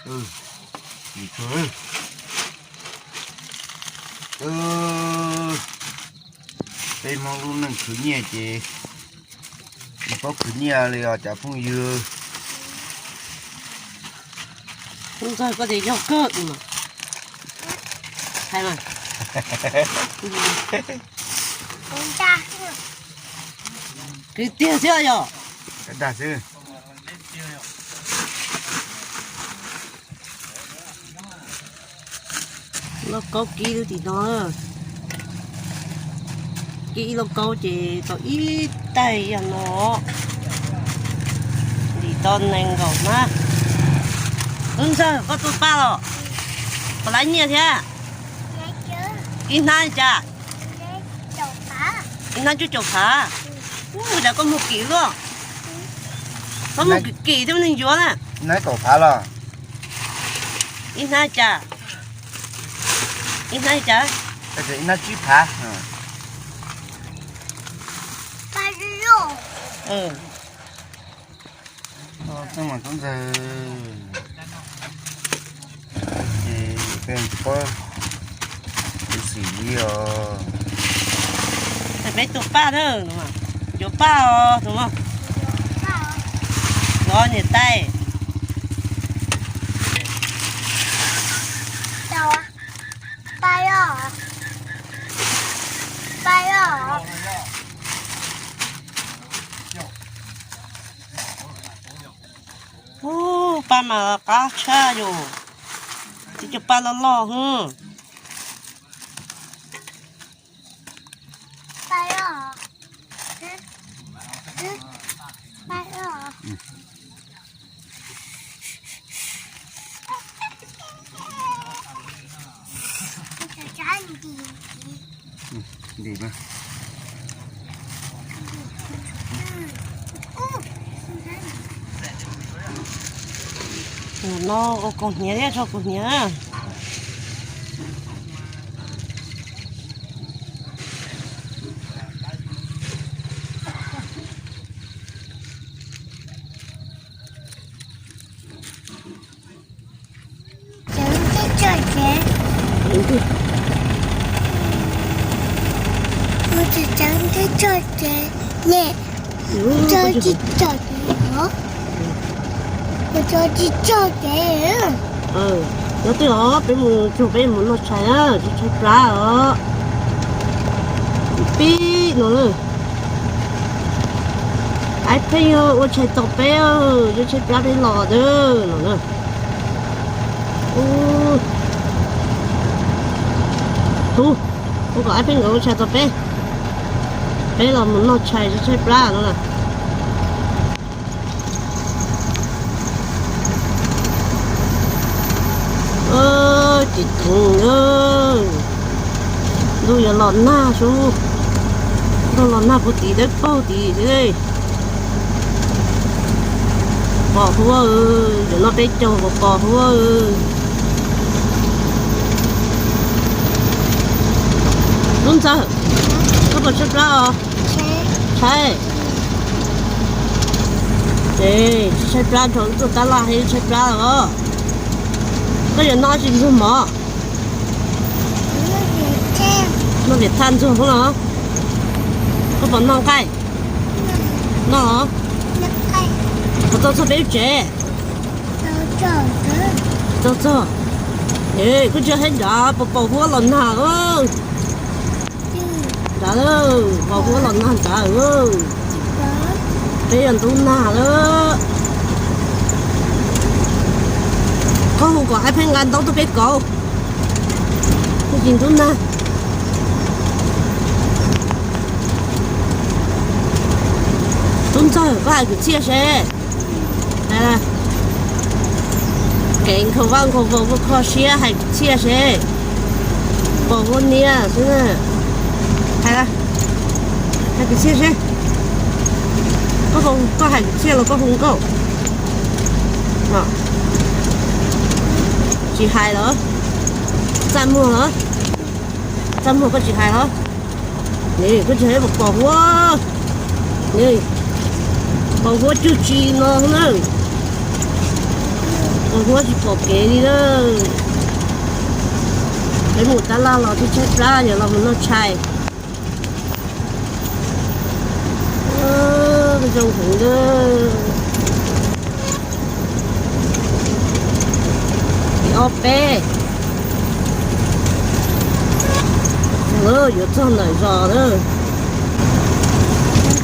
Peb Hmoob lub neej khwv nyiaj ces tsis paub khwv nyiaj li os cov phooj ywg. Ntxawg, koj tias yog kawg mas. Hais mas. Kwv tiag thiab yog. Dag xwb. Lauj kaub kib lub tim no, kib ib lauj kaub ces tau ib taig yog no, ntim tau nees nkaum hnab. Tub Ntxawg, koj tua paj los puas laib nyiaj thiab? Ib hnab li cas? Ib hnab cuaj caum phav. Ua cas koj muag kim luaj? Koj muag kim kim thiab muaj neeg yuav na. Ib hnab kaum phav los? Ib hnab cas? Ib hnab li cas? Ib hnab tsib phav. Tub Ntxawg, ces peb tsis paub, kuv xim li os. Peb tua paj na, yuav paj os tus mog. Los niam tais. Ub, paj mas qab tshaj yus, tib co paj loj loj hwb. Tus no ua kaus hniav thiab tso kaus hniav. Tseev teb tso tsev. Ua tseev teb tso tsev ne. Tso tsis tso tsev os. Ua tso tsis tso tsev. Nyob twg os, peb mus tsuag peb mus noj tshais na, tsis tshaib plab os. Pib no na. Aib Pheej yog ua tshais tos peb, tsis tshaib plab peb los na no na. Ub, hu kom Aib Pheej nkawd ua tshais tos peb, peb los mus noj tshais tsis tshaib plab no na. Ces ceev, ntuj yuav los nag sub, ntuj los nag puag tim dawb paug tid xwb. Pos huab, cov no peb caug pos pos huab. Tub Ntxawg, koj puas tshaib plab os? Tshaib. Ces tsis tshaib plab nrog wb tuaj tab laj thiaj tshaib plab os. Koj yuav noj tsis ntxuag mov? Noj vim thaj ntxuag hub no. Koj puas noj nqaij? Noj los? Puas tau txog peb lub tsev? Tau txog. Koj tsis haib nrad, pos pos huab los nag. Nrad, pos huab los nag nrad. Peb yog ntub nag lawm. Koj hu kom Aib Pheej nqa ntaub tuaj peb kauv. Ntub nag. Tub Ntxawg, koj hais kwv txhiaj seb. Kev nkhaus vaj nkhaus vaus kho siab hais kwv txhiaj seb. Pos huab niab xwb na. Hais, hais kwv txhiaj seb. Koj, koj hais kwv txhiaj los koj hu nkauj? Tsis hais los? Txaj muag los? Txaj muag koj tsis hais los? Koj tsis hais pos huab. Pos huab cug tsis no na. Huab tsis pom kev li lawm. Peb mus tab laj los twb tshaib plab, yog los mus noj tshais. Zoo heev na. Ob peb. Yuav txog ntawm zos lawm.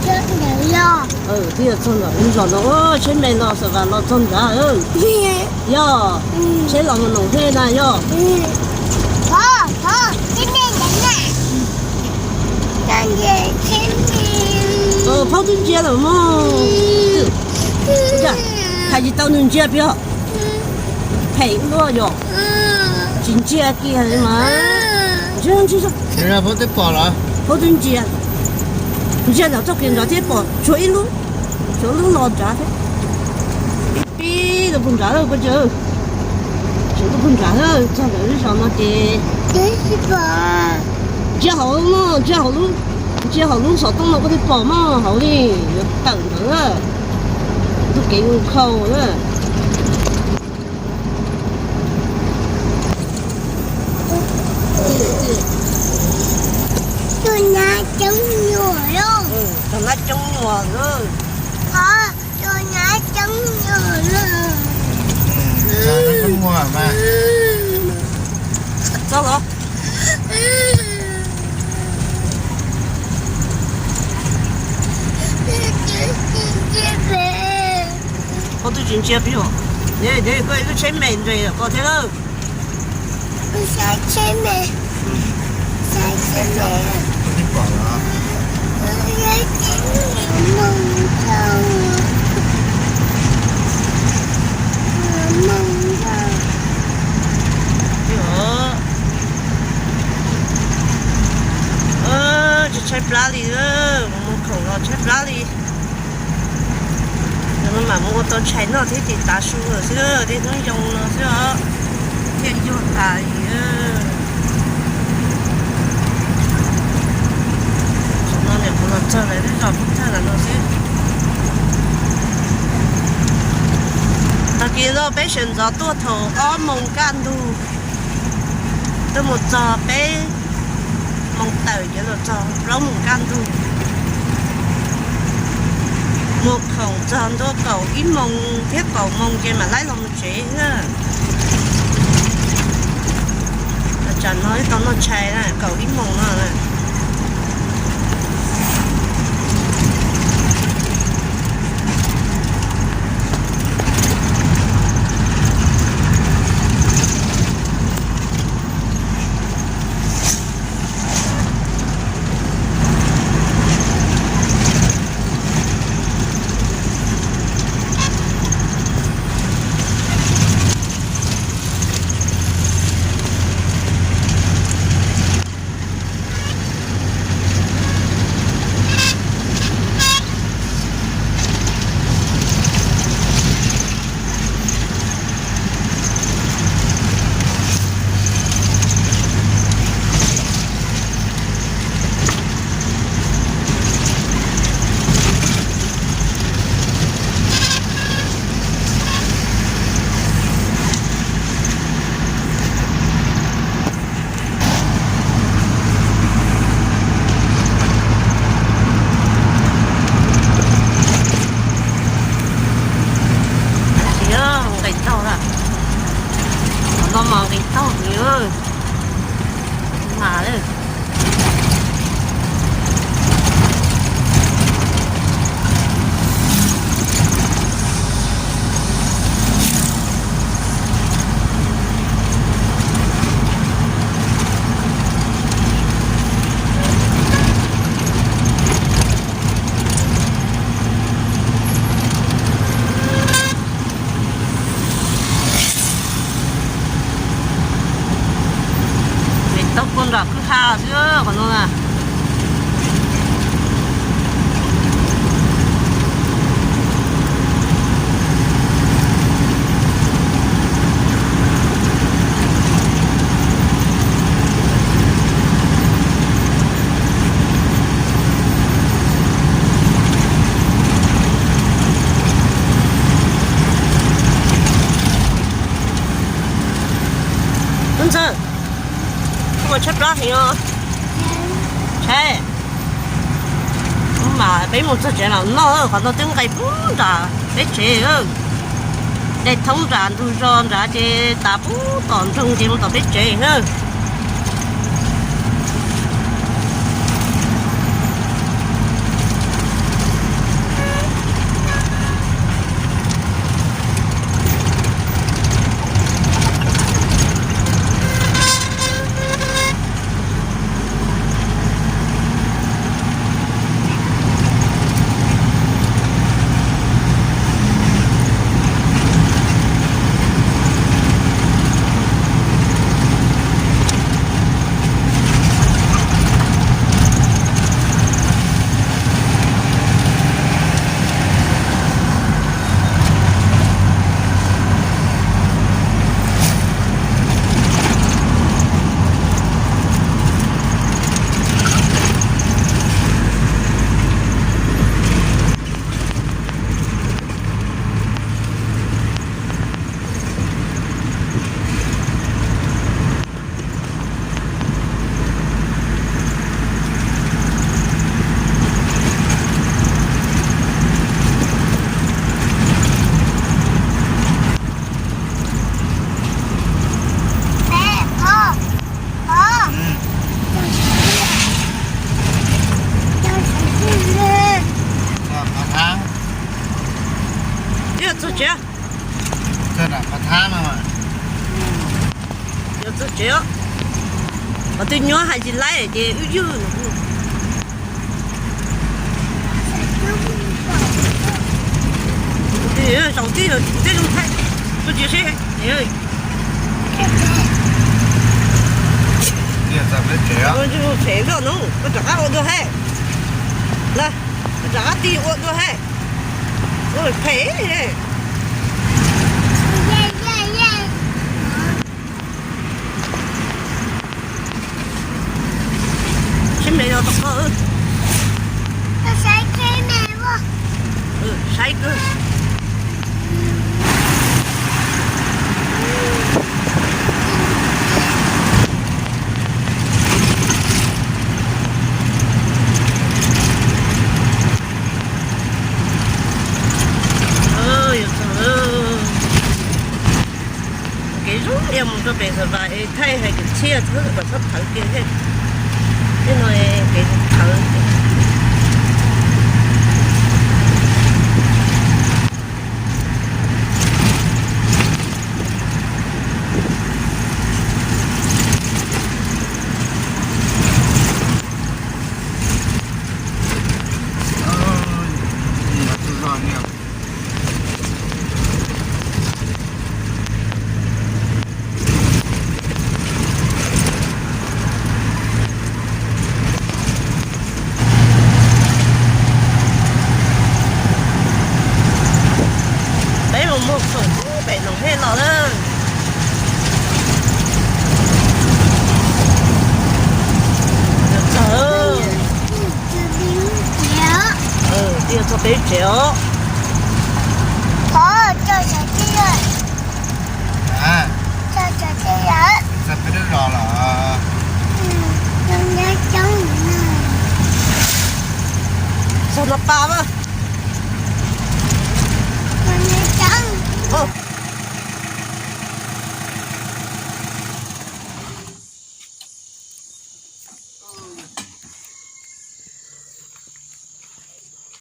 Twb yuav txog ntawm lub zos no, tsheb me no xam vas los txog nrad. Yog, tsheb los mus noom hej na yog. Phaub twb ntsia lawm mog. Hais tsis tau nws ntsia pem. Phem luaj yom. Tsis ntsia kiag li mas. Ntsia, ntsia, phaub twb pom los, phaub twb ntsia. Ntsia nram txoj kev nrad thiab pom tshuav ib lub, tshuav lub los nrad thiab. Ib lub puag nrad lawm koj cawg. Tshuav lub puag nrad lawm, txog ntawm lub zos no ces ntsia hauv no, ntsia hauv lub, ntsia hauv lub xov tooj no koj thiaj pom mog, hauv li yuav tawm ntawd, ntuj kev nkhaus na. Tus nab coob nyuam, tus nab coob nyuam na. Tus nab coob nyuam na. Txog los. Koj twb tsis ntsia peb os. Koj ib lub tsheb me nres koj thiab lawm. Tsis tshaib plab li, mus khoom los tshaib plab li. Yog no mam mus ua tau tshais noj thiab ces tav su lawm xwb, dej hnub yoo no xwb os, thiaj yuag tas li. Tam no niam kuv los txog lawv lub zos pub thawj ntawm no xwb. Tag kis no peb sawv ntxov tuaj thaum ob moos kaj ntug, tuaj mus txog peb moos tawm ces los txog plaub moos kaj ntug. Mus khoom txog ntua kaum ib moos thiab kaum moos ces mam laib los mus tsev na. Tsam no ib tau noj tshais na, kaum ib moos no. Nqis taug lawm, qhov no mas nqis taug nws mas lawm. Nqis taug puag nram kwj ha xwb qhov no na. Txawg, koj mus tshaib plab heev os. Tshaib. Mas peb mus txog tsev los noj, qhov no twb nqes pub nram peb tsev. Dej thoob nram ntug zos nrad ces tas pub tom nroog ces mus tom peb tsev na. Yuav txog tsev. Yuav txog tsev os. Qhov twg nyuaj hais tsis laib ces wb ywg. Zaum tij los tij zoo thaij, koj tsis seb. Phem loj no, koj rov qab ua dua hais. Koj rov qab tig ua dua hais. Ua phem. Seb me los tom koj. Saib kawg. Yuav txog lawm. Kev zoo li mus rau pem Xav Vas es thaij hais kwv txhiaj txhob kom txhob thawv kiag thiab. Tej no kev thawv. Peb mus muag khoom pem Noom Hej los lawm. Yuav txog, twb yuav txog peb tsev os. Txog no pas mas.